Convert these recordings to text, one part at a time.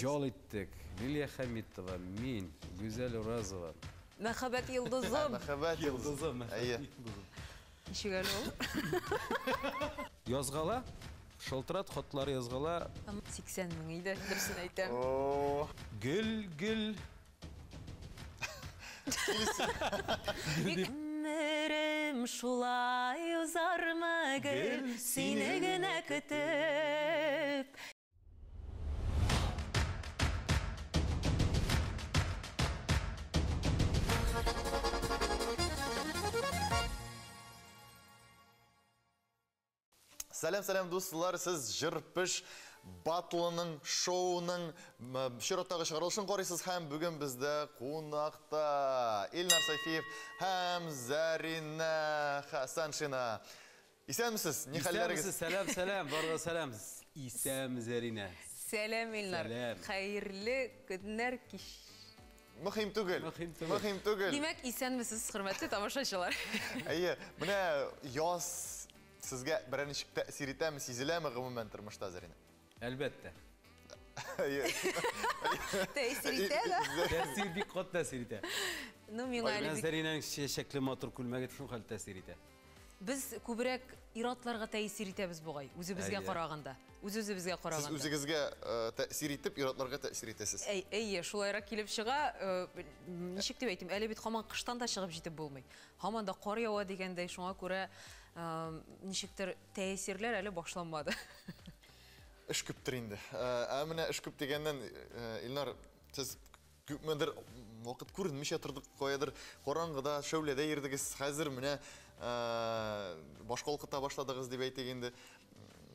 Ял иттек. Лилия Хәмитова, мин, Гүзәл Уразова. Мәхәббәт йолдызым. Мәхәббәт йолдызым. Әйе. Ничек әле ул? Язгала, шылтырат, хатлар язгала. 80 мең иде, дөресен әйтәм. Гөл, гөл. Гомерем шулай узармы гел, сине генә көтеп. Сәлам, сәлам, дуслар, сез Җыр-пеш батлының, шоуның чираттагы чыгарылышын карыйсыз һәм бүген бездә кунакта Илнар Сайфиев һәм Зәринә Хәсәншина. Исәнмесез, ни хәлләрегез? Исәнмесез, сәлам, сәлам, барыгызга сәлам. Исәнме, Зәринә. Сәлам, Илнар. Сәлам. Хәерле көннәр, кич. Мөһим түгел. Мөһим түгел. Мөһим түгел. Димәк, исәнмесез, хөрмәтле тамашачылар. Әйе, менә яз сезгә берәр ничек тәэсир итәме, сизеләме гомумән тормышта, Зәринә? Әлбәттә. Әйе. Тәэсир итә дә. Тәэсир бик каты тәэсир итә. Ну, миңа әле Менә бик Зәринәнең чәчәкле матур күлмәге шул хәл тәэсир итә. Без күбрәк ир-атларга тәэсир итәбез бугай, үзебезгә Әйе. караганда. Үз-үзебезгә Сез караганда. үзегезгә тәэсир итеп, ир-атларга тәэсир итәсез. Әй, әйе, шулайрак килеп чыга. Ничек дип әйтим, әле бит һаман кыштан да чыгып җитеп булмый. Һаман да кар ява дигәндәй, шуңа күрә ничектер тәэсирләр әле башланмады. Эш күптер инде. Ә менә эш күп дигәннән, Илнар, сез күпмедер вакыт күренмичә тордык, каядыр караңгыда, шәүләдә йөрдегез. Хәзер менә баш калкыта башладыгыз дип әйтик инде.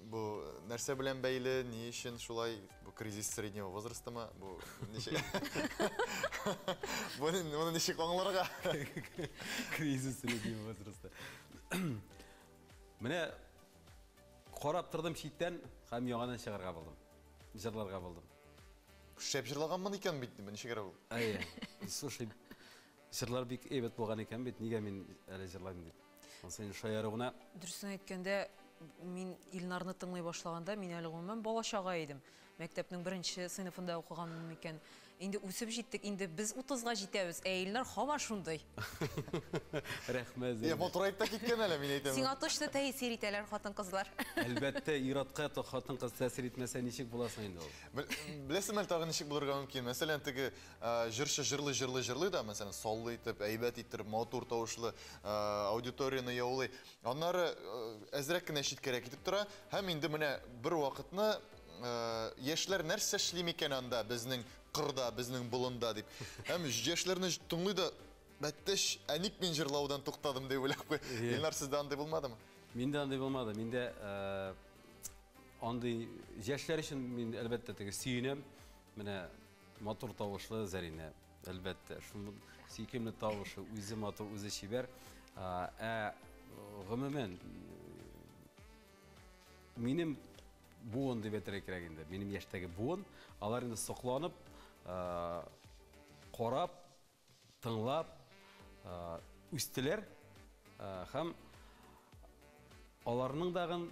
Бу нәрсә белән бәйле, ни өчен шулай? Бу кризис среднего возрастамы? Бу ничек? Моны ничек аңларга? Кризис среднего возраста. Менә карап тордым читтән һәм яңадан чыгарга булдым. Җырларга булдым. Шәп җырлаганмын икән бит, ничек ул? Әйе. Слушай, җырлар бик әйбәт булган икән бит, нигә мин әле җырлаймын дип. Ансы инде шаяру гына. Дөресен әйткәндә, мин Илнарны тыңлый башлаганда, мин әле гомумән бала-чага идем. Мәктәпнең беренче сыйныфында укыганмын микән. Инде үсеп җиттек, инде без утызга җитәбез, ә Илнар һаман шундый. Рәхмәт, Йә, Зәйнәб. матураеп та киткән әле, мин әйтәм. Сиңа точно тәэсир итәләр хатын-кызлар. Әлбәттә, ир-атка хатын-кыз тәэсир итмәсә, ничек була соң инде ул? Беләсеңме әле тагын ничек булырга мөмкин? Мәсәлән, теге җырчы җырлый-җырлый җырлый да, мәсәлән, саллы итеп, әйбәт иттереп, матур тавышлы аудиторияне яулый. Аннары әзрәк кенә читкәрәк китеп тора һәм инде менә бер вакытны яшьләр нәрсә эшли микән анда безнең кырда, безнең болында дип. Һәм яшьләрне тыңлый да, бәттәш, ә ник мин җырлаудан туктадым дип уйлап куя. Илнар, сездә андый булмадымы? Миндә андый булмады. Миндә андый яшьләр өчен мин әлбәттә теге сөенәм. Менә матур тавышлы Зәринә, әлбәттә, шундый сөйкемле тавышы, үзе матур, үзе чибәр. Ә гомумән минем буын дип әйтергә кирәк инде. Минем яшьтәге буын, алар инде сокланып, карап, тыңлап үстеләр һәм аларның дагын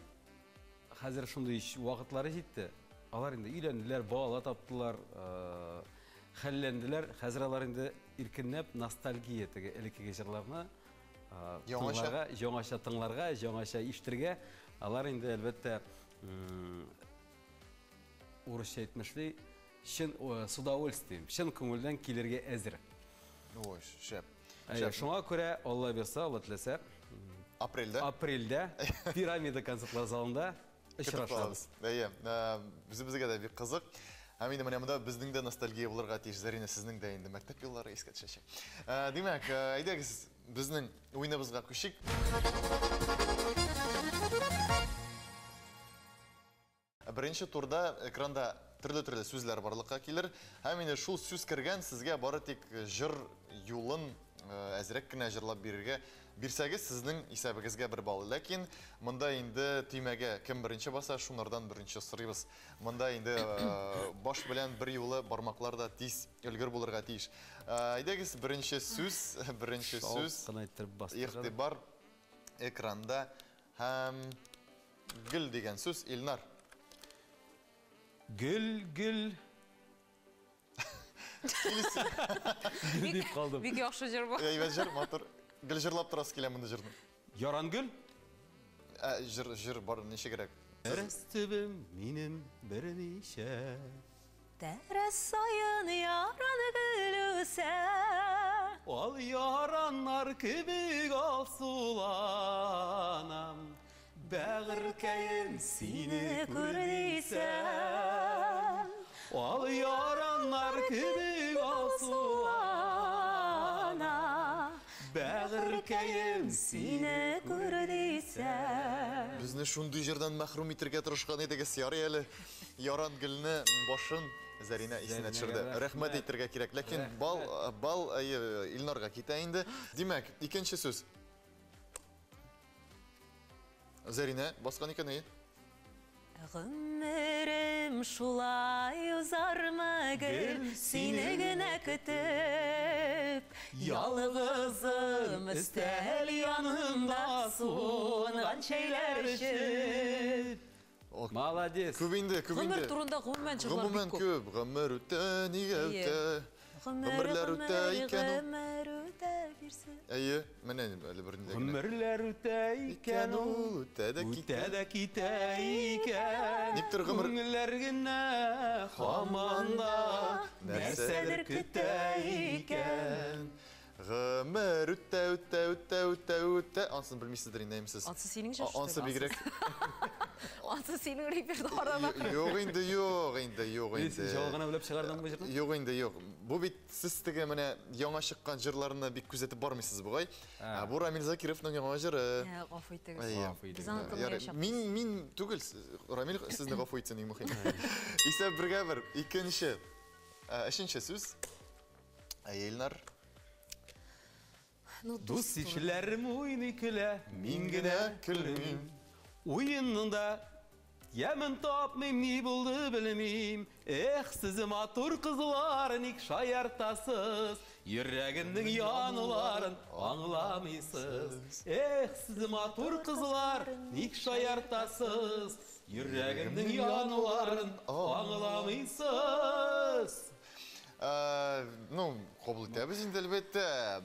хәзер шундый вакытлары җитте. Алар инде өйләнделәр, бала таптылар, хәлләнделәр. Хәзер алар инде иркенләп ностальгия теге элеккеге җырларны тыңларга, яңача тыңларга, яңача ишетергә. Алар инде әлбәттә урысча әйтмешли, чын с удовольствием, чын күңелдән килергә әзер. Ой, шәп. Әйе, шуңа күрә Алла бирсә, Алла теләсә, апрельдә. Апрельдә Пирамида концертлар залында очрашабыз. Әйе, үзебезгә дә бик кызык. Һәм инде менә монда безнең дә ностальгия булырга тиеш, Зарина, сезнең дә инде мәктәп еллары искә төшәчәк. Димәк, әйдәгез безнең уеныбызга күчик. Беренче турда экранда төрле-төрле сүзләр барлыкка килер. Һәм инде шул сүз кергән сезгә бары тик җыр юлын әзрәк кенә җырлап бирергә бирсәгез, сезнең исәбегезгә бер балл. Ләкин монда инде төймәгә кем беренче баса, шунардан беренче сорыйбыз. Монда инде баш белән бер юлы бармаклар да тиз өлгер булырга тиеш. Әйдәгез, беренче сүз, беренче сүз. Игътибар экранда һәм гөл дигән сүз, Илнар. Гөл, гөл. Дип калдым. Бик яхшы җыр бу. Әйбәт җыр, матур. Гел җырлап торасы килә мондый җырны. Ярангөл? Ә, җыр, җыр бар ничегрәк? Тәрәз төбем минем берничә. Тәрәз саен яран гөл үсә. Ал яраннар кебек алсуланам. Бәгырькәем, сине күрдисәм. Ал яраннар кебек алсуланам. Бәгырькәем, сине күрдисәм. Безне шундый җырдан мәхрүм итергә тырышкан идегез, ярый әле. Яран гөлне башын Зәринә исенә төшерде. Рәхмәт әйтергә кирәк. Ләкин бал, бал Илнарга китә инде. Димәк, икенче сүз. Зәринә баскан икән, әйе. Гомерем шулай узармы гел сине генә көтеп, ялгызым өстәл янында суынган чәйләр эчеп. Молодец. Күп инде, күп инде. Гомер турында гомумән җырлар бик күп. Гомумән күп. Гомер үтә, нигә үтә? Гомерләр үтә икән ул. Гомер үтә бирсен. Әйе, менә әле бер нидә генә. Гомерләр үтә икән ул. Үтә дә китә. Үтә дә китә икән. Никтер гомер Күңелләр генә һаман да нәрсәдер көтә икән. Гомер үтә, үтә, үтә, үтә, үтә. Ансын белмисездер инде, әймсез. Ансы синең җыр, Ансы бигрәк. Ансы синең репертуарда бар. Юк инде, юк инде, юк инде. Син җавап гына белеп чыгардың бу җырны? Юк инде, юк. Бу бит сез теге менә яңа чыккан җырларны бик күзәтеп бармыйсыз бугай. Ә бу Рамил Закировның яңа җыры. Гафу итегез. Гафу итегез. Без аны тыңлаячакбыз. Мин түгел, Рамил сезне гафу итсен иң мөһиме. Исәп бергә бер. Икенче, өченче сүз. Илнар. Дус ишләрем уйный көлә, мин генә көлмим. Уенның да ямен тапмыйм, ни булды белмим. Эх, сез матур кызлар, ник шаяртасыз? Йөрәгемнең януларын аңламыйсыз. Эх, сез матур кызлар, ник шаяртасыз? Йөрәгемнең януларын аңламыйсыз. Ну, кабул итәбез инде, әлбәттә.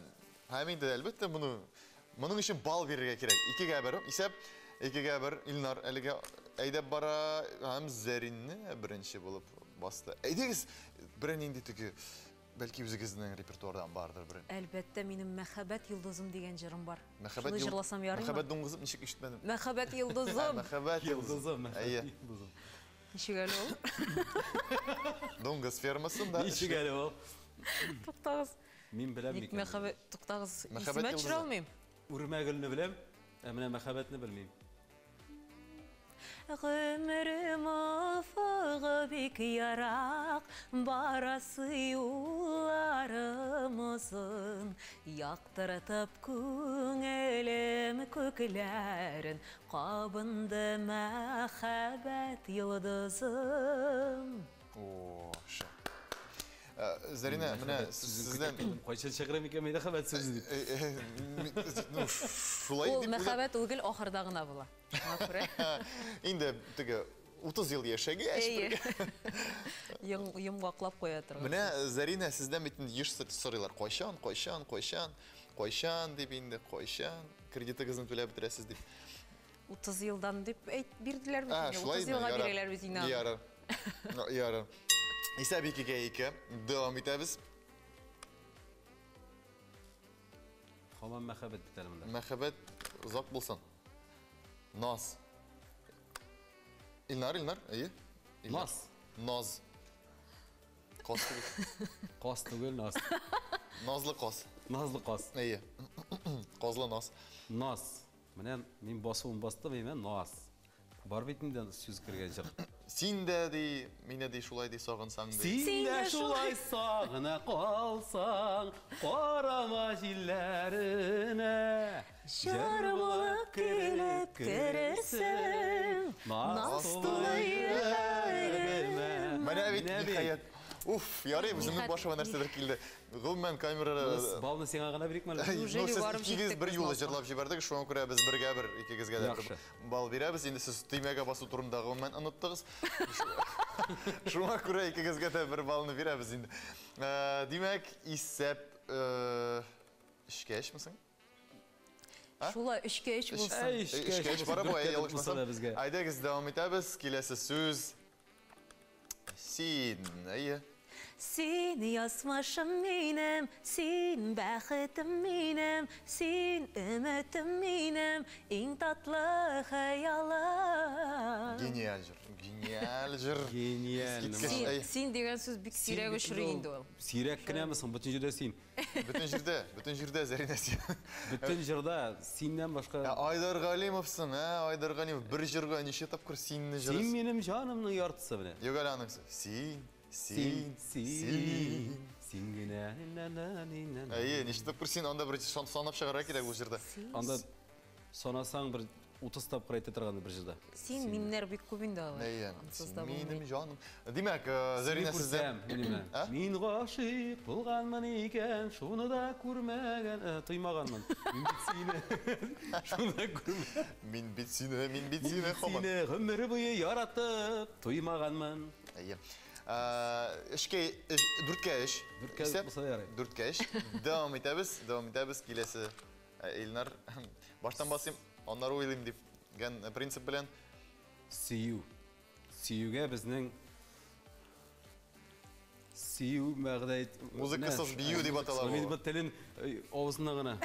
Һәм инде, әлбәттә, моның өчен бал бирергә кирәк. 2-гә 1, исәп 2-гә 1. Илнар әлегә әйдәп бара, һәм Зәринне беренче булып басты. Әйдәгез, берәр нинди теге, бәлки үзегезнең репертуардан бардыр берәр. Әлбәттә, минем Мәхәббәт йолдызым дигән җырым бар. Мәхәббәт Шуны җырласам ярыймы? Мәхәббәт дуңгызым ничек ишетмәдем? Мәхәббәт йолдызым. Мәхәббәт йолдызым. Мәхәббәт йолдызым. Ничек әле ул? Дуңгыз фермасында. Ничек әле ул? Туктагыз. Мин беләм микән? Мәхәббәт, туктагыз, исемә төшерә алмыйм. Үрмә гөлне беләм, ә менә мәхәббәтне белмим. Гомерем офыгы бик ярак, барасы юлларым озын, яктыртып күңелем күкләрен, кабынды мәхәббәт йолдызым. О, шәп. Зәринә, менә сездән кайчан чыгарам икән мәхәббәт сүзе дип. Ну, шулай Ул дип мәхәббәт ул гел ахырда гына була. Шуңа күрә. Инде теге 30 ел яшәгәч. Йомгаклап куя торган. Менә Зәринә, сездән бит инде еш сорыйлар. Кайчан, кайчан, кайчан, кайчан дип инде, кайчан кредитыгызны түләп бетерәсез дип. 30 елдан дип әйт бирделәр бит инде. 30 елга бирәләр бит инде. Ярар. Ярар. Исәп 2-2. Дәвам итәбез. Һаман мәхәббәт бит әле монда. Мәхәббәт озак булсын. Наз. Илнар, Илнар, әйе. Наз. Наз. Кас түгел. Кас түгел, наз. Назлы кас. Назлы кас. Әйе. Казлы наз. Наз. Менә мин басуын бастым, әйме, наз. Бар бит инде сүз кергән җыр. Син дә ди, мине ди шулай ди сагынсаң ди. Син дә шулай сагына калсаң, карама җилләренә. Җыр булып килеп керерсең, наз тулы йөрәгемә. Менә бит ниһаять. Уф, ярый, үземнең башыма нәрсәдер килде. Гомумән, камера... Балны сиңа гына бирик мәле? Ну, сез икегез бер юлы җырлап җибәрдегез, шуңа күрә без бергә бер икегезгә дә бер балл бирәбез. Инде сез төймәгә басу турында гомумән оныттыгыз. Шуңа күрә икегезгә дә бер баллны бирәбез инде. Димәк, исәп өчкә өчме соң? Шулай, өчкә өч булсын. Өчкә өч бара бу, ялгышмасам. Әйдәгез, дәвам итәбез. Киләсе сүз син, әйе. Син язмышым минем, син бәхетем минем, син өметем минем, иң татлы хыялым. Гениаль җыр, гениаль җыр. Гениаль. Син, син дигән сүз бик сирәк очрый инде ул. Сирәк кенәме соң, бөтен җирдә син. Бөтен җирдә, бөтен җирдә Зәринә син. Бөтен җырда синнән башка. Ә Айдар Галимовсың, ә Айдар Галимов бер җырга ничә тапкыр синне җыры. Син минем җанымның яртысы менә. Юк әле аның син, син, син. Син генә. Әйе, ничә тапкыр син анда бер санап чыгарга кирәк ул җырда. Анда санасаң бер 30 тапкыр әйтә торган бер җырда. Син миннәр бик күп инде алар. Әйе, минем җаным. Димәк, Зәринә сездә. Мин гашыйк булганмын икән, шуны да күрмәгән, тоймаганмын. Мин бит сине, шуны да күрмәгән. Мин бит сине, мин бит сине, хаман. Сине гомер буе яратып, туймаганмын. Әйе. Өчкә, дүрткә өч. Дүрткә булса ярый. Дүрткә өч. Дәвам итәбез, дәвам итәбез. Киләсе Илнар. Баштан басыйм, аннары уйлыйм дип дигән принцип белән. Сөю. Сөюгә безнең сөю мәгънә музыкасыз бию дип атала бу. Мин бу телен авызына гына.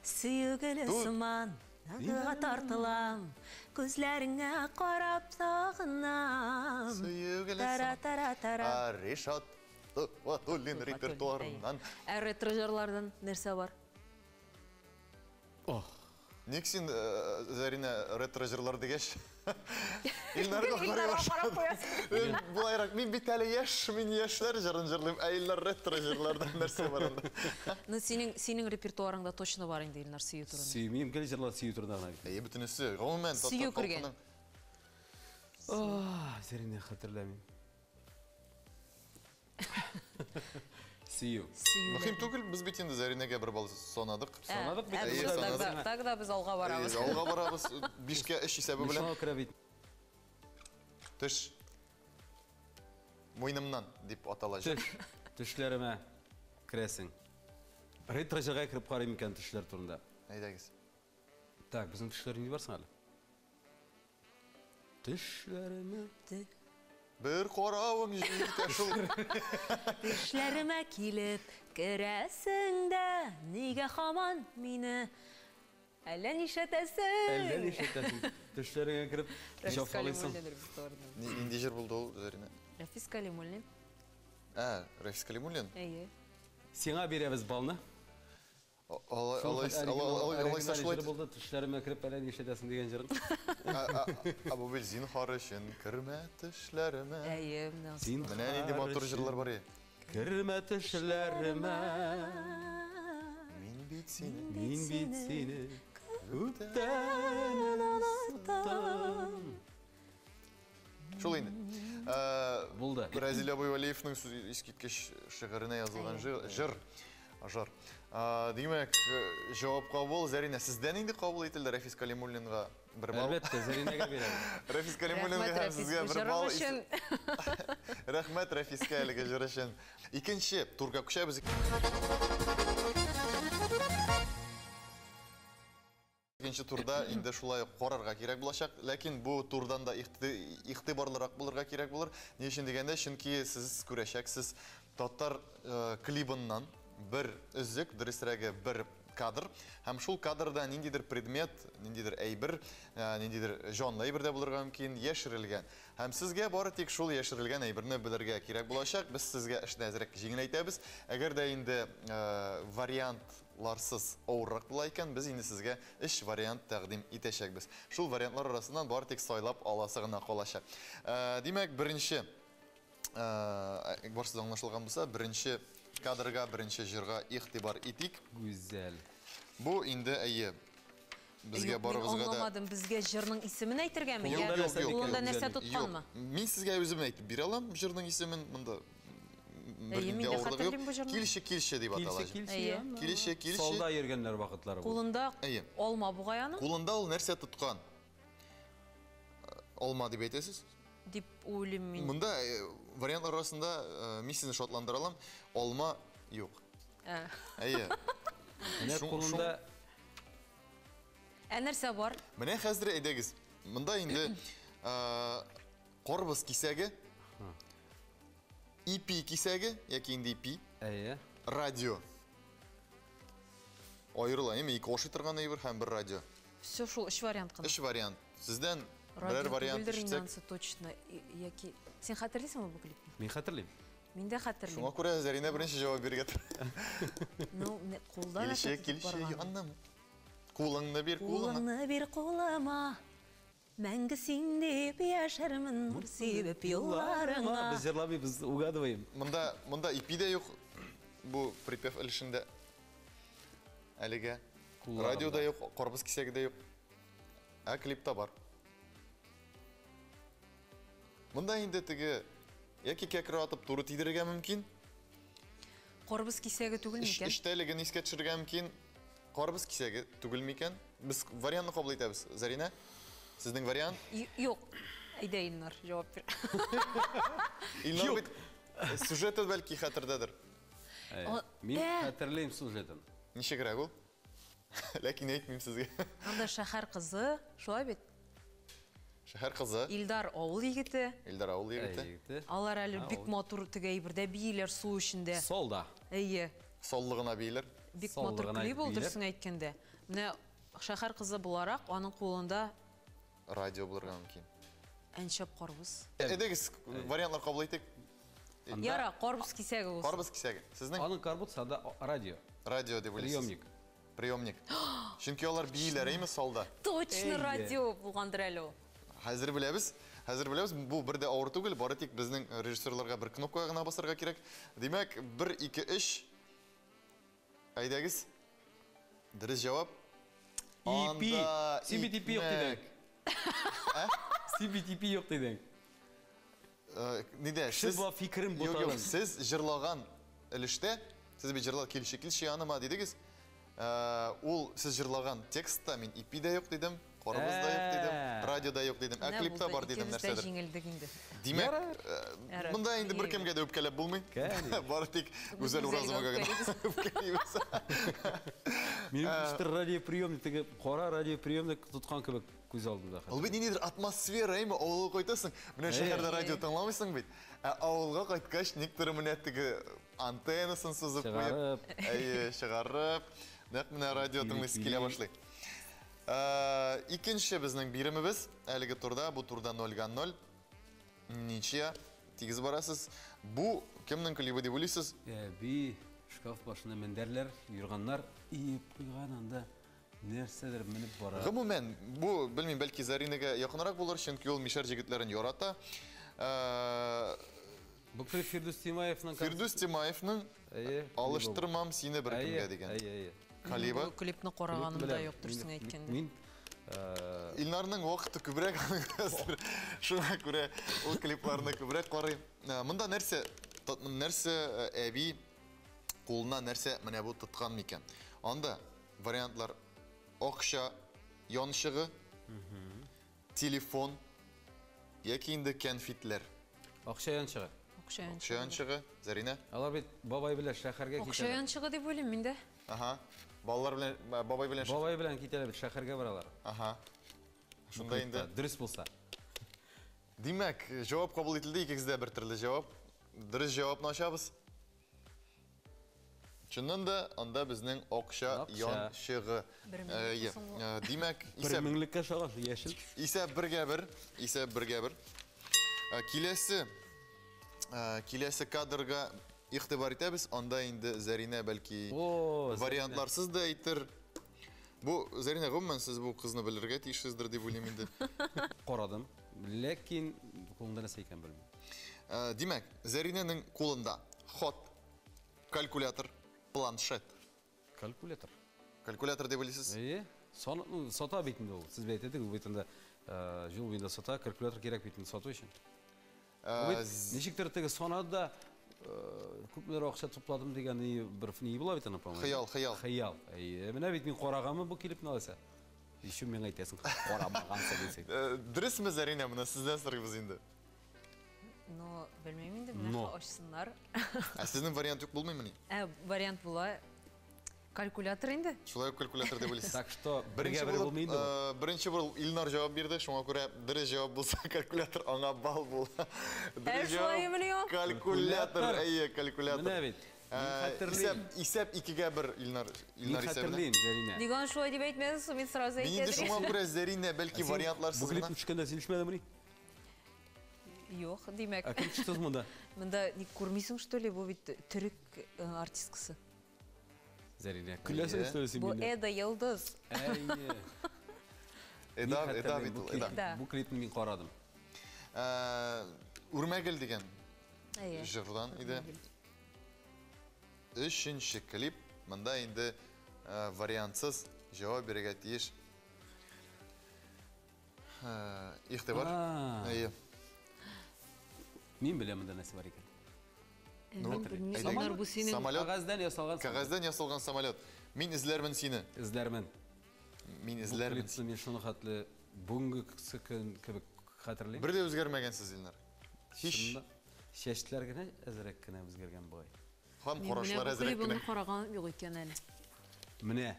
Сөю гөле сыман назга тартылам, күзләреңә карап сагынам. Сөю гөле сыман. Ришат Тухватуллин репертуарыннан. Ә ретро җырлардан нәрсә бар? Ох. Ник син, Зәринә, ретро җырлар дигәч, Илнарга карый башладың. Болайрак, мин бит әле яшь, мин яшьләр җырын җырлыйм, ә Илнар ретро җырлардан нәрсә бар анда? Ну, синең репертуарыңда точно бар инде, Илнар, сөю турында. Сөю, минем гел җырлар сөю турында гына бит. Әйе, бөтенесе, гомумән, татар Сөю кергән. Ох, Зәринә, хәтерләмим. Сөю. Мөһим түгел, без бит инде Зәринәгә бер балл санадык. Санадык бит. Тогда без алга барабыз. Алга барабыз, 5-кә 3 исәбе белән. Шуңа күрә бит. Төш. Муйнымнан дип атала җыр. Төш. Төшләремә керәсең. Ретро җырга кереп карыйм икән төшләр турында. Әйдәгез. Так, безнең төшләр нинди бар соң әле? Төшләремә. Бер каравың җитә шул. Төшләремә килеп керәсең дә, нигә хаман мине әллә нишләтәсең? Әллә нишләтәсең? Төшләреңә кереп җафалыйсың. Нинди җыр булды ул, Зәринә? Рәфис Калимуллин. Ә, Рәфис Калимуллин? Әйе. Сиңа бирәбез балны. Алайса шулай булды, төшләремә кереп әллә нишләтәсең дигән җырың. Ә бу бит зинһар өчен кермә төшләремә. Әйе, менә. Менә нинди матур җырлар бар. Кермә төшләремә. Мин бит сине. Мин бит сине күптән оныттым. Шул инде. Булды. Разил абый Вәлиевның искиткеч шигыренә язылган җыр. Жыр. Димәк, җавап кабул. Зәринә, сездән инде кабул ителде Рәфис Калимуллинга бер балл. Әлбәттә, Зәринәгә бирәбез. Рәфис Калимуллинга һәм сезгә бер балл. Рәхмәт Рәфискә әлеге җыр өчен. Икенче турга күчәбез. Икенче турда инде шулай карарга кирәк булачак, ләкин бу турдан да игътибарлырак булырга кирәк булыр. Ни өчен дигәндә, чөнки сез күрәчәксез татар клибыннан бер өзек, дөресрәге бер кадр, һәм шул кадрда ниндидер предмет, ниндидер әйбер, ниндидер җанлы әйбер дә булырга мөмкин, яшерелгән. Һәм сезгә бары тик шул яшерелгән әйберне белергә кирәк булачак. Без сезгә эшне әзрәк җиңеләйтәбез. Әгәр дә инде вариантларсыз авыррак була икән, без инде сезгә өч вариант тәкъдим итәчәкбез. Шул вариантлар арасыннан бары тик сайлап аласы гына калачак. Димәк, беренче, барысы да аңлашылган булса, беренче кадрга, беренче җырга игътибар итик. Гүзәл. Бу инде әйе. Безгә барыбызга да. Аңламадым, безгә җырның исемен әйтергәме? Кулында нәрсә тотканмы? Мин сезгә үзем әйтеп бирә алам җырның исемен. Монда Бернинди авырлыгы юк. Килче, килче дип атала. Килче, килче. Килче. Салда йөргәннәр вакытлары бу. Кулында алма бугай аның. Кулында ул нәрсә тоткан? Алма дип әйтәсез? Дип уйлыйм мин. Монда вариантлар арасында мин сезне шатландыра алам. Алма юк. Әйе. Менә кулында. Ә нәрсә бар? Менә хәзер әйдәгез. Монда инде карбыз кисәге, ипи кисәге яки инде ипи. Әйе. Радио. Аерыла, әйме? Ике ашый торган әйбер һәм бер радио. Все шул өч вариант кына. Өч вариант. Сездән берәр вариант ишетсәк. Радио точно. Яки син хәтерлисеңме бу клипны? Мин хәтерлим. Мин дә хәтерлим. Шуңа күрә Зәринә беренче җавап бирергә тора. Ну, кулда Килче, килче, яным. Кулыңны бир кулыма. Кулыңны бир кулыма. Мәңге син дип яшәрмен, нур сибеп юлларыңа. Без җырламыйбыз, угадываем. Монда, монда ипи дә юк бу припев өлешендә. Әлегә. Радио да юк, карбыз кисәге дә юк. Ә клипта бар. Монда инде теге яки кәкре атып туры тидерергә мөмкин. Карбыз кисәге түгел микән? Эчтәлеген искә төшерергә мөмкин. Карбыз кисәге түгел микән? Без вариантны кабул итәбез. Зарина, сезнең вариант? Юк. Әйдә, Илнар, җавап бир. Илнар бит сюжеты бәлки хәтердәдер. Мин хәтерлим сюжетын. Ничегрәк ул? Ләкин әйтмим сезгә. Анда шәһәр кызы, шулай бит? Шәһәр кызы. Илдар авыл егете. Илдар авыл егете. Алар әле бик матур теге әйбердә бииләр су эчендә. Солда. Әйе. Соллы гына бииләр. Бик матур клип ул, дөресен әйткәндә. Менә шәһәр кызы буларак, аның кулында радио булырга мөмкин. Әншәп карбыз. Әйдәгез, вариантлар кабул итик. Яра, карбыз кисәге булсын. Карбыз кисәге. Сезнең? Аның карбыз, анда радио. Радио дип уйлыйсыз. Приемник. Приемник. Чөнки алар бииләр, әйме, салда. Точно радио булгандыр әле ул. Хәзер беләбез. Хәзер беләбез, бу бер дә авыр түгел, бары тик безнең режиссерларга бер кнопкага гына басарга кирәк. Димәк, 1 2 3. Әйдәгез. Дөрес җавап. ИП. Син бит ипи юк дидең. Син бит ипи юк дидең. Нидә? Сез бу фикерен бутадың. Юк, сез җырлаган өлештә, сез бит җырлар килче килче яныма дидегез. Ул сез җырлаган текстта мин ипи дә юк дидем, карбыз да юк дидем, радио да юк дидем, ә клипта бар дидем нәрсәдер. Җиңелдек инде. Димәк, монда инде беркемгә дә үпкәләп булмый. Бары тик Гүзәл Уразовага гына үпкәлибез. Минем ничектер радиоприемник, теге кара радиоприемник тоткан кебек күз алдымда. Ул бит ниндидер атмосфера, әйме, авылга кайтасың, менә шәһәрдә радио тыңламыйсың бит. Ә авылга кайткач, никтер менә теге антеннасын сызып куеп, әйе, чыгарып, нәкъ менә радио тыңлыйсы килә башлый. Икенче безнең биремебез әлеге турда, бу турда 0-0. Ничья, тигез барасыз. Бу кемнең клибы дип уйлыйсыз? Әби, шкаф башына мендәрләр, юрганнар иеп куйган анда. Нәрсәдер менеп бара. Гомумән, бу, белмим, бәлки Заринәгә якынрак булыр, чөнки ул мишәр җегетләрен ярата. Бу клип Фирдүс Тимаевның. Фирдүс Тимаевның Алыштырмам сине беркемгә дигән. Клибы. Бу клипны караганым да юк, дөресен әйткәндә. Мин Илнарның вакыты күбрәк аның хәзер. Шуңа күрә ул клипларны күбрәк карый. Монда нәрсә, нәрсә әби кулына нәрсә менә бу тоткан микән? Анда вариантлар акча янчыгы, телефон яки инде кәнфитләр. Акча янчыгы. Акча янчыгы, Зарина. Алар бит бабай белән шәһәргә китәләр. Акча янчыгы дип уйлыйм мин дә. Ага. Балалар белән, бабай белән. Бабай белән китәләр бит, шәһәргә баралар. Ага. Шунда инде. Дөрес булса. Димәк, җавап кабул ителде, икегез дә бер төрле җавап. Дөрес җавапны ачабыз. Чыннан да анда безнең акча янчыгы. Димәк, исәп меңлеккә чагаш яшел. Исәп бергә бер, исәп бергә бер. Киләсе, киләсе кадрга игътибар итәбез. Анда инде Зарина бәлки вариантларсыз да әйтер. Бу Зарина, гомумән сез бу кызны белергә тиешсездер дип уйлыйм инде. Карадым, ләкин кулында нәрсә икән белмим. Димәк, Заринаның кулында хат, калькулятор, планшет. Калькулятор. Калькулятор дип уйлыйсыз? Әйе. Сата бит инде ул. Сез бит әйттегез, бит инде юл буенда сата, калькулятор кирәк бит инде сату өчен. Ничектер теге санады да Күпмедер акча тупладым дигән бер ни була бит аны, по-моему. Хыял, хыял. Хыял. Әйе, менә бит мин караганмын бу клипны алайса. Еще миңа әйтәсең, карамагансың дисең. Дөресме, Зәринә, менә сездән сорыйбыз инде. Ну, белмим инде, менә ачсыннар. Ә сезнең вариант юк булмыймыни? Ә, вариант була. Калькулятор инде. Шулай ук калькулятор дип уйлыйсыз. Так что, бергә бер булмый инде бу. Беренче булып Илнар җавап бирде, шуңа күрә дөрес җавап булса, калькулятор аңа балл була. Ә шулай мени ул? Калькулятор, әйе, калькулятор. Менә бит. Мин хәтерлим. Исәп 2-гә 1 Илнар, Илнар исәбенә. Мин хәтерлим, Зәринә. Ник аны шулай дип әйтмәдең соң, мин сразу әйтә Мин инде шуңа күрә Зәринә, бәлки вариантларсыз гына. Бу клип төшкәндә син төшмәдеңмени? Юк, димәк. Ә кем төште монда? Монда ник күрмисең, что ли? Бу бит төрек артисткасы. Зәринә, көләсең, что ли, син Бу миннән? Эда Йылдыз. Әйе. Эда, Эда бит ул, Эда. Бу клипны мин карадым. Үрмәгел дигән җырдан иде. Өченче клип. Монда инде вариантсыз җавап бирергә тиеш. Игътибар. Әйе. Мин беләм монда нәрсә бар икән. Самолет. Бу синең самолет. Кәгазьдән ясалган. Кәгазьдән ясалган самолет. Мин эзләрмен сине. Эзләрмен. Мин эзләрмен. Бу клипны мин шуны хәтле бүгенге көн кебек хәтерлим. Бер дә үзгәрмәгәнсез, Илнар. Һич. Чәчләр генә әзрәк кенә үзгәргән бугай. Һәм карашлар әзрәк кенә. Мин караган юк икән әле. Менә,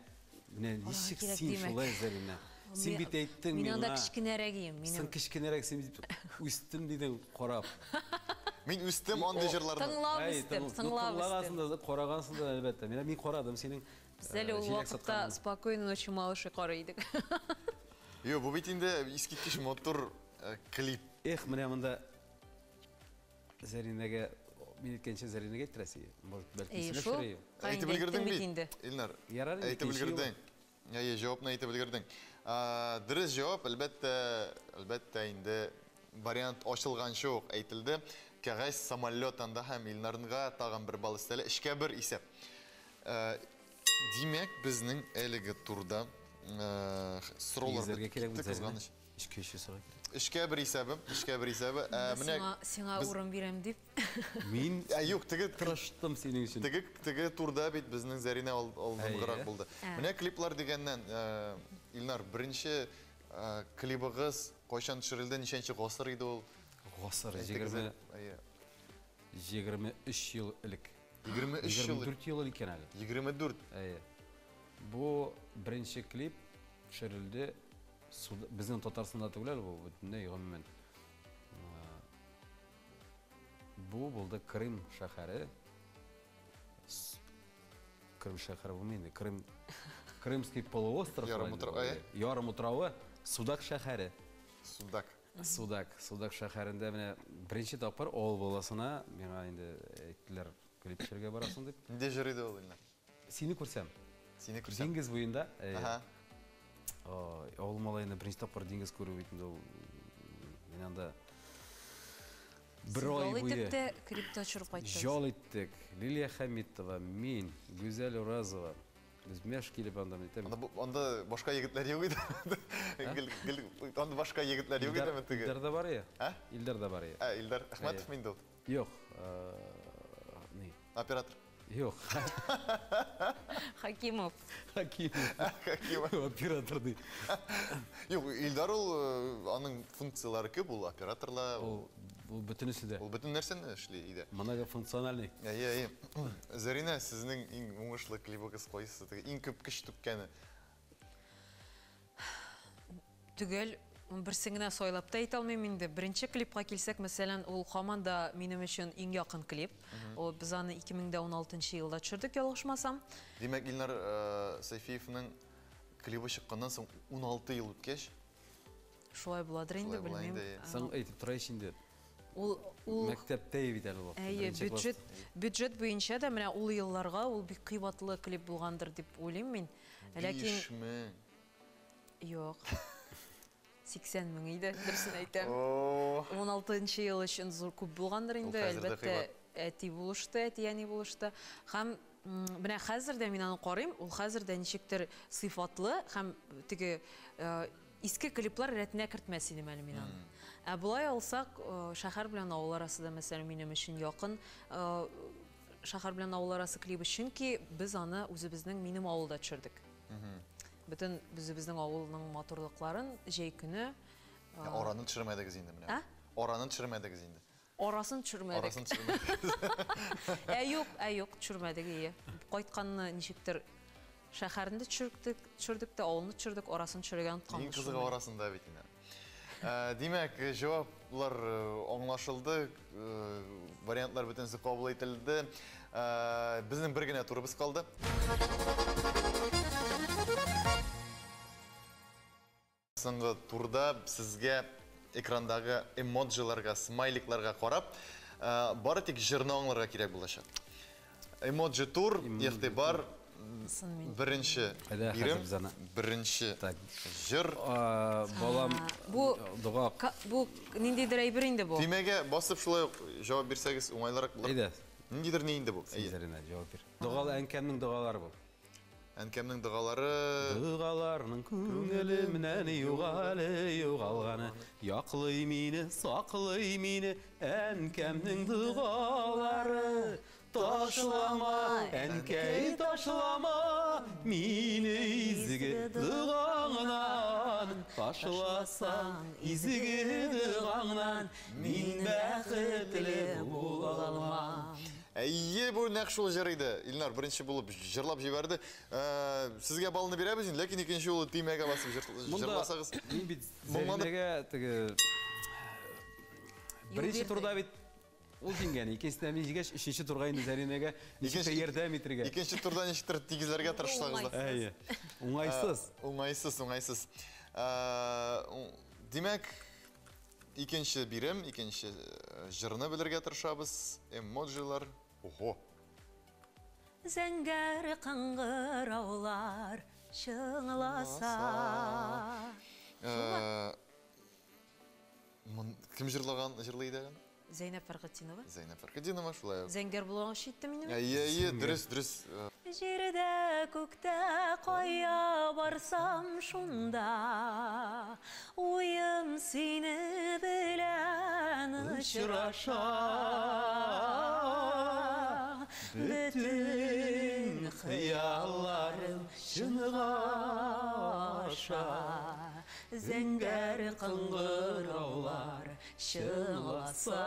менә ничек син шулай, Зәринә? Син бит әйттең миңа. Мин анда кечкенәрәк идем. Син кечкенәрәк, син бит үстем дидең, карап. Мин үстем андый җырларны. Тыңлап үстем, тыңлап үстем. Тыңлагансың да, карагансың да, әлбәттә. Менә мин карадым синең. Без әле ул вакытта «Спокойной ночи, малыши» карый идек. Юк, бу бит инде искиткеч матур клип. Эх, менә монда Зәринәгә, мин әйткәнчә Зәринәгә әйттерәсе, может, бәлки исенә төшерә. Әйтеп өлгердең бит, Илнар. Ярар инде. Әйтеп өлгердең. Әйе, җавапны әйтеп өлгердең. Дөрес җавап, әлбәттә, әлбәттә инде вариант ачылганчы ук әйтелде. Кәгазь самолет анда һәм Илнарга тагын бер балл өстәлә. Өчкә бер исәп. Димәк, безнең әлеге турда сораулар бетте, кызганыч. Өчкә өч ясарга кирәк. Өчкә бер исәбе, өчкә бер исәбе. Менә сиңа урын бирәм дип. Мин Ә юк, теге тырыштым синең өчен. Теге теге турда бит безнең Зәринә алдынгырак булды. Менә клиплар дигәннән, Илнар, беренче клибыгыз кайчан төшерелде, ничәнче гасыр иде ул? Гасыр 23 ел элек. 23 ел. 24 ел икән әле. 24. Әйе. Бу беренче клип төшерелде. Безнең Татарстанда түгел әле бу, бөтенләй гомумән. Бу булды Крым шәһәре. Крым шәһәре булмый инде. Крым, Крымский полуостров. Ярымутрау, әйе. Ярымутравы, Судак шәһәре. Судак. Судак, Судак шәһәрендә менә беренче тапкыр авыл баласына миңа инде әйттеләр, клип төшерергә барасың дип. Нинди җыр иде ул, Илнар? Сине күрсәм. Сине күрсәм. Диңгез буенда. Ага. Авыл малаена беренче тапкыр диңгез күрү бит инде ул. Мин анда бер ай буе. Ял итеп тә клипта төшереп кайттыгыз. Ял иттек. Лилия Хәмитова, мин, Гүзәл Уразова. Без мәш килеп анда мин әйтәм. Анда башка егетләр юк иде. Гел, гел, анда башка егетләр юк идеме теге? Илдар да бар я. Ә? Илдар да бар я. Ә, Илдар Әхмәтов инде ул. Юк. Ни? Оператор. Юк. Хакимов. Хакимов. Хакимов. Оператор ди. Юк, Илдар ул аның функцияләре күп, ул операторла. Ул бөтенесе дә. Ул бөтен нәрсәне эшли иде. Многофункциональный. Әйе, әйе. Зәринә, сезнең иң уңышлы клибыгыз кайсы? Теге иң күп көч түккәне? Төгәл берсен генә сайлап та әйтә алмыйм инде. Беренче клипка килсәк, мәсәлән, ул һаман да минем өчен иң якын клип. Ул без аны 2016 елда төшердек, ялгышмасам. Димәк, Илнар Сәйфиевның клибы чыкканнан соң 16 ел үткәч. Шулай буладыр инде, белмим. Соң әйтеп тора ич инде. Ул мәктәптә бит әле ул. Әйе, бюджет, бюджет буенча да менә ул елларга ул бик кыйбатлы клип булгандыр дип уйлыйм мин. Ләкин 5000. Юк. 80 мең иде, дөресен әйтәм. 16 ел өчен зур күп булгандыр инде, әлбәттә, әти булышты, әти-әни булышты. Һәм менә хәзер дә мин аны карыйм, ул хәзер дә ничектер сыйфатлы һәм теге иске клиплар рәтенә кертмәс идем әле мин аны. Ә болай алсак, шәһәр белән авыл арасы да, мәсәлән, минем өчен якын. Шәһәр белән авыл арасы клибы, чөнки без аны үзебезнең минем авылда төшердек. Бөтен үзебезнең авылның матурлыкларын җәй көне. Араны төшермәдегез инде менә. Ә? Араны төшермәдегез инде. Арасын төшермәдек. Арасын төшермәдек. Ә юк, ә юк, төшермәдек, ие. Кайтканны ничектер шәһәрне дә төшердек, төшердек тә, авылны төшердек, арасын төшерергә онытканбыз. Иң кызыгы арасында бит инде. Димәк, җаваплар аңлашылды, вариантлар бөтенесе кабул ителде. Безнең бер генә турыбыз калды. Соңгы турда сезгә экрандагы эмоджиларга, смайликларга карап, бары тик җырны аңларга кирәк булачак. Эмоджи тур, игътибар, беренче бирем, беренче җыр. Балам, бу дога. Бу ниндидер әйбер инде бу. Төймәгә басып шулай ук җавап бирсәгез уңайлырак булыр. Әйдә. Ниндидер ни инде бу? Син, Зәринә, җавап бир. Догалы әнкәмнең догалары бу. Әнкәмнең догалары. Догаларның күңелемнән югалы югалганы. Яклый мине, саклый мине әнкәмнең догалары. Ташлама, әнкәй, ташлама мине изге догаңнан. Ташласаң изге догаңнан, мин бәхетле була алмам. Әйе, бу нәкъ шул җыр иде. Илнар беренче булып җырлап җибәрде. Сезгә балны бирәбез инде, ләкин икенче юлы төймәгә басып җырласагыз. Мин бит Зәринәгә теге беренче турда бит ул җиңгән, икенчесендә мин җиңгәч, өченче турга инде Зәринәгә ничек ярдәм итергә. Икенче турда ничектер тигезләргә тырышсагыз да. Әйе. Уңайсыз. Уңайсыз, уңайсыз. Димәк, икенче бирем, икенче җырны белергә тырышабыз. Эмоджилар. Ого. Зәңгәр кыңгыраулар чыңласа. Кем җырлаган, җырлый иде әле? Зәйнәб Фәрхетдинова. Зәйнәб Фәрхетдинова, шулай ук. Зәңгәр булганга җитте минем. Әйе, әйе, дөрес, дөрес. Җирдә, күктә, кая барсам шунда, уем сине белән очраша. Бөтен хыялларым чынга аша. Зәңгәр кыңгыраулар чыңласа,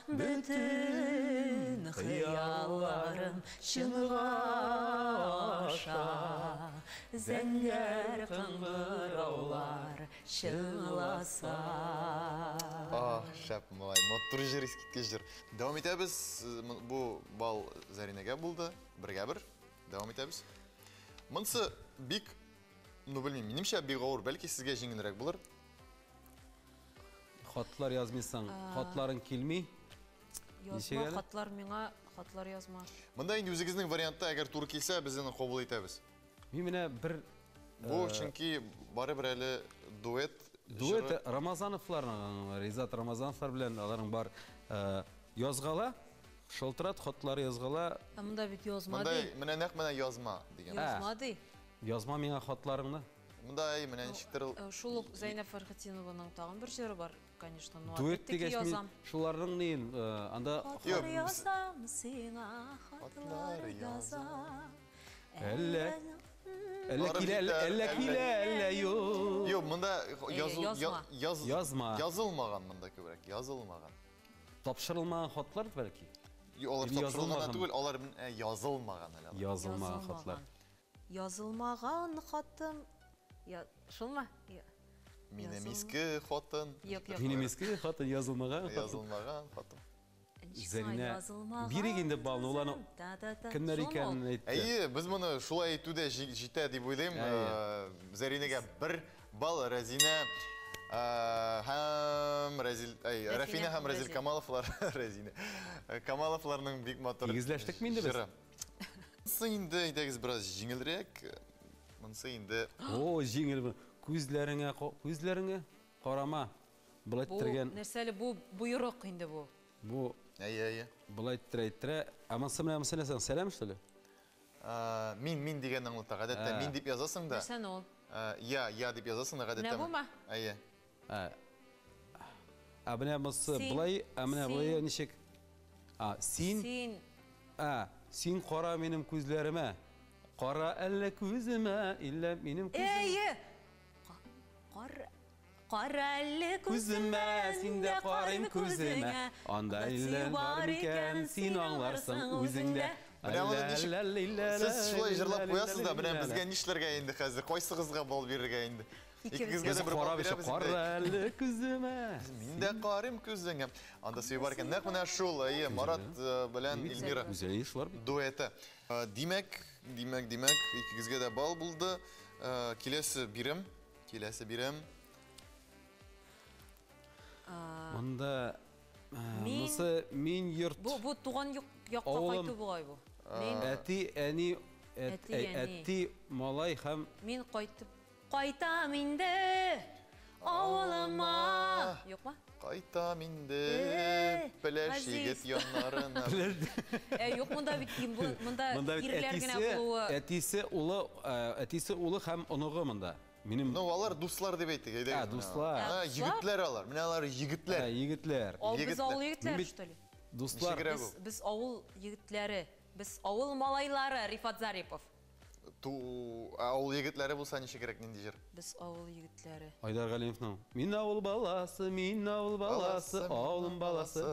бөтен хыялларым чынга аша. Зәңгәр кыңгыраулар чыңласа. Ах, шәп малай, матур җыр, искиткеч җыр. Дәвам итәбез. Бу бал Зәринәгә булды. Бергә бер. Дәвам итәбез. Монысы бик, ну белмим, минемчә бик авыр, бәлки сезгә җиңелрәк булыр. Хатлар язмыйсың, хатларың килми. Язма хатлар миңа, хатлар язма. Монда инде үзегезнең вариантта, әгәр туры килсә, без аны кабул итәбез. Мин менә бер Бу чөнки барыбер әле дуэт. Дуэт Рамазановларның, Ризат Рамазановлар белән аларның бар язгала. Шылтырат, хатлар язгала. Ә монда бит язма ди. ди. Менә нәкъ менә язма дигән. Язма ди. Язма миңа хатларыңны. Монда әй, менә ничектер ул. Шул ук Зәйнәб Фәрхетдинованың тагын бер җыры бар, конечно, но Дуэт дигәч мин шуларның ни, анда хатлар язам сиңа, хатлар язам. Әллә Әллә килә, әллә килә, әллә юк. Юк, монда язу язма. Язылмаган монда күбрәк, язылмаган. Тапшырылмаган хатлар бәлки? Алар тапшырылмаган түгел, алар язылмаган әле. Язылмаган хатлар. Язылмаган хатым. Шулмы? Минем иске хатын. Юк, юк. Минем иске хатын язылмаган хатын. Язылмаган хатын. Зәринә, бирик инде балны, уларны кемнәр икәнен әйтте. Әйе, без моны шулай әйтү дә җитә дип уйлыйм. Зәринәгә бер балл, Рәзинә һәм Рәзил, әй, Рәфинә һәм Рәзил Камаловлар, Рәзинә. Камаловларның бик матур. Тигезләштекме инде без? Монысы инде әйдәгез бераз җиңелрәк. Монысы инде. О, җиңел. Күзләреңә, күзләреңә карама. Болай иттергән. Бу нәрсә әле, бу боерык инде бу. Бу. Әйе, әйе. Болай иттерә иттерә. Ә монысы менә монысы нәрсә? Сәлам, что ли? Мин, мин дигәнне аңлата. Гадәттә мин дип язасың да. Нәрсәне ул? Я, я дип язасың да гадәттә. Менә бумы? Әйе. Ә менә монысы былай, ә менә болай ничек? А, син. Син. А, син кара минем күзләремә. Кара әллә күземә, иллә минем күземә. Әйе. Кара Кара әллә күземә, син дә карыйм күземә. Анда иллә бар икән, син аңларсың үзең дә. Менә моны ничек Сез шулай җырлап куясыз да, менә безгә нишләргә инде хәзер? Кайсыгызга балл бирергә инде? Икегезгә дә бер балл бирәбез инде. Кара әле күземә. Мин дә карыйм күзеңә. Анда сөю бар икән. Нәкъ менә шул, әйе, Марат белән Эльмира. Гүзәл шулар бит. Дуэты. Димәк, димәк, димәк, икегезгә дә балл булды. Киләсе бирем, киләсе бирем. Монда монысы мин йорт. Бу бу туган якка кайту бугай бу. Мин әти, әни, әти, малай һәм мин кайтып кайтам инде авылыма. Юкмы? Кайтам инде пеләш егет яннарына. Ә юк, монда бит монда ирләр генә булуы. Әтисе, улы, әтисе, улы һәм оныгы монда. Минем Ну, алар дуслар дип әйтик, әйдәгез. Ә, дуслар. Ә, егетләр алар. Менә алар егетләр. Ә, егетләр. Без авыл егетләре, что ли? Дуслар. Без авыл егетләре. Без авыл малайлары, Рифат Зарипов. Ту, авыл егетләре булса ничегрәк, нинди җыр? Без авыл егетләре. Айдар Галимовның Мин авыл баласы, мин авыл баласы, авылым баласы.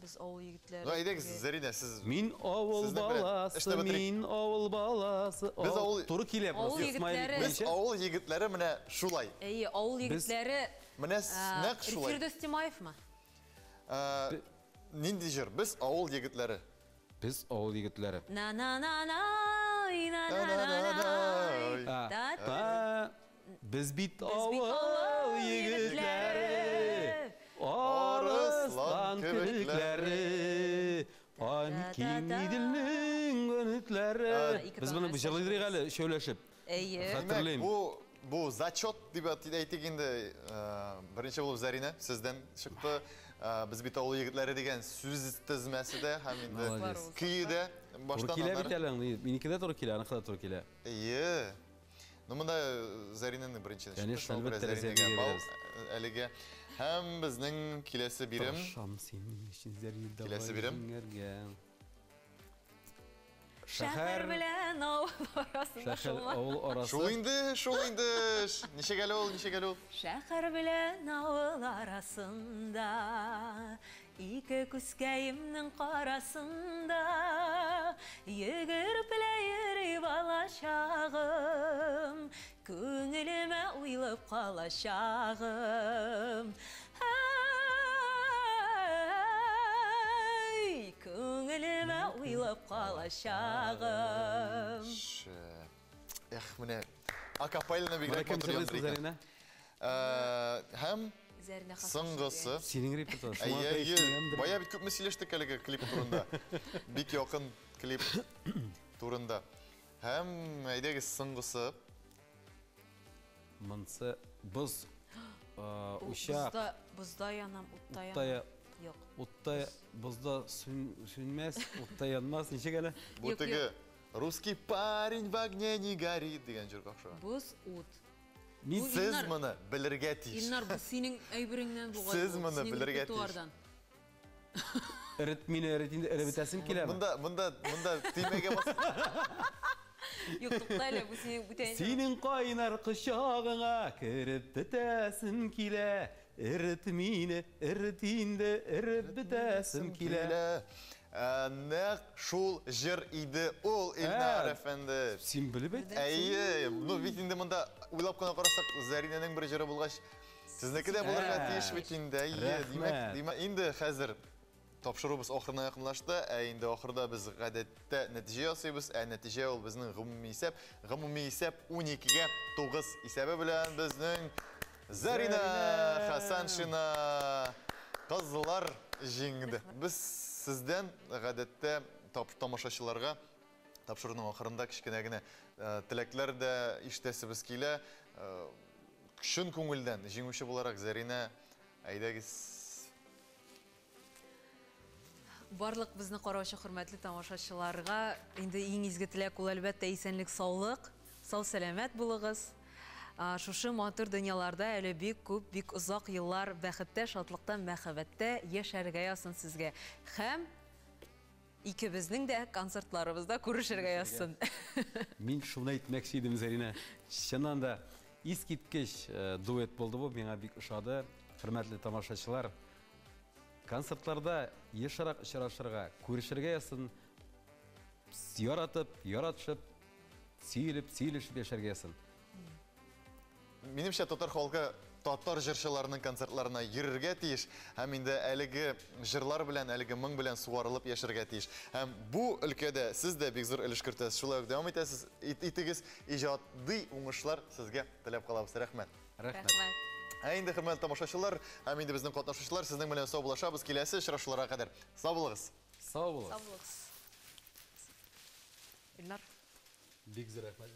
Без авыл егетләре. Ну, әйдәгез, Зәринә, сез Мин авыл баласы, мин авыл баласы. Без авыл туры килә просто. Егетләре. Без авыл егетләре менә шулай. Әйе, авыл егетләре. Менә нәкъ шулай. Фирдүс Тимаевмы? Нинди җыр? Без авыл егетләре. Без авыл егетләре. На на на на на на на на. Без бит авыл егетләре, арыслан кебекләре, киң Иделнең өметләре. Без моны җырлыйдыр әле өчәүләшеп. Әйе. Хәтерлим. Бу зачет дип әйтик инде, беренче булып Зәринә сездән чыкты. Без бит авыл егетләре дигән сүз тезмәсе дә һәм инде көе дә баштан Туры килә бит әле, минеке дә туры килә, аныкы да туры килә. Әйе. Ну, монда Зәринәнең беренче. Конечно, әлбәттә, Зәринәгә бал әлегә. Һәм безнең киләсе бирем. Тырышам синең өчен, Зәринә, киләсе бирем. Шәһәр белән авыл арасында шулмы? Авыл арасы. Шул инде, шул инде. Ничек әле ул, ничек әле ул? Шәһәр белән авыл арасында, ике күзкәемнең карасында, йөгереп йөри балачагым, күңелемә уйлап калачагым. Ай, күңелемә уйлап калачагым. Эх, менә акапельно бигрәк матур яңгырый икән. Һәм соңгысы. Синең репертуар. Әйе, бая бит күпме сөйләштек әлеге клип турында. Бик якын клип турында. Һәм әйдәгез соңгысы. Монсы боз учак. Бозда янам, утта янам. Юк. Утта бозда сүнмәс, утта янмас, ничек әле? Бу теге русский парень в огне не горит дигән җырга охшаган. Боз, ут. Сез моны белергә тиеш. Илнар, бу синең әйбереңнән бугай. Сез моны белергә тиеш. Эрет мине, эрет инде, эреп бетәсең киләме? Монда, монда, монда төймәгә бас. Юк, тукта әле, бу синең бүтән. Синең кайнар кочагыңа кереп бетәсем килә. Эрет мине, эрет инде, эреп бетәсем килә. Нәкъ шул җыр иде ул, Илнар әфәнде. Син белеп әйттең. Әйе, ну бит инде монда уйлап кына карасак, Зәринәнең бер җыры булгач, сезнеке дә булырга тиеш бит инде. Әйе, димәк, димәк, инде хәзер тапшыруыбыз ахырына якынлашты, ә инде ахырда без гадәттә нәтиҗә ясыйбыз, ә нәтиҗә ул безнең гомуми исәп. Гомуми исәп 12-гә 9 исәбе белән безнең Зәринә Хәсәншина кызлар җиңде. Без сездән гадәттә тамашачыларга тапшыруның ахырында кечкенә генә теләкләр дә ишетәсебез килә. Чын күңелдән җиңүче буларак Зәринә, әйдәгез. Барлык безне караучы хөрмәтле тамашачыларга инде иң изге теләк ул, әлбәттә, исәнлек, саулык, сау сәламәт булыгыз. Шушы матур дөньяларда әле бик күп, бик озак еллар бәхеттә, шатлыкта, мәхәббәттә яшәргә язсын сезгә. Һәм икебезнең дә концертларыбызда күрешергә язсын. Мин шуны әйтмәкче идем, Зәринә. Чыннан да искиткеч дуэт булды бу, миңа бик ошады. Хөрмәтле тамашачылар, концертларда ешрак очрашырга, күрешергә язсын. Яратып, яратышып, сөелеп, сөелешеп яшәргә язсын. Минемчә, татар халкы татар җырчыларының концертларына йөрергә тиеш һәм инде әлеге җырлар белән, әлеге моң белән сугарылып яшәргә тиеш. Һәм бу өлкәдә сез дә бик зур өлеш кертәсез. Шулай ук дәвам итәсез, итегез. Иҗади уңышлар сезгә теләп калабыз. Рәхмәт. Рәхмәт. Ә инде, хөрмәтле тамашачылар, һәм инде безнең катнашучылар, сезнең белән саубуллашабыз. Киләсе очрашуларга кадәр. Сау булыгыз. Сау булыгыз. Сау булыгыз. Илнар. Бик зур рәхмәт.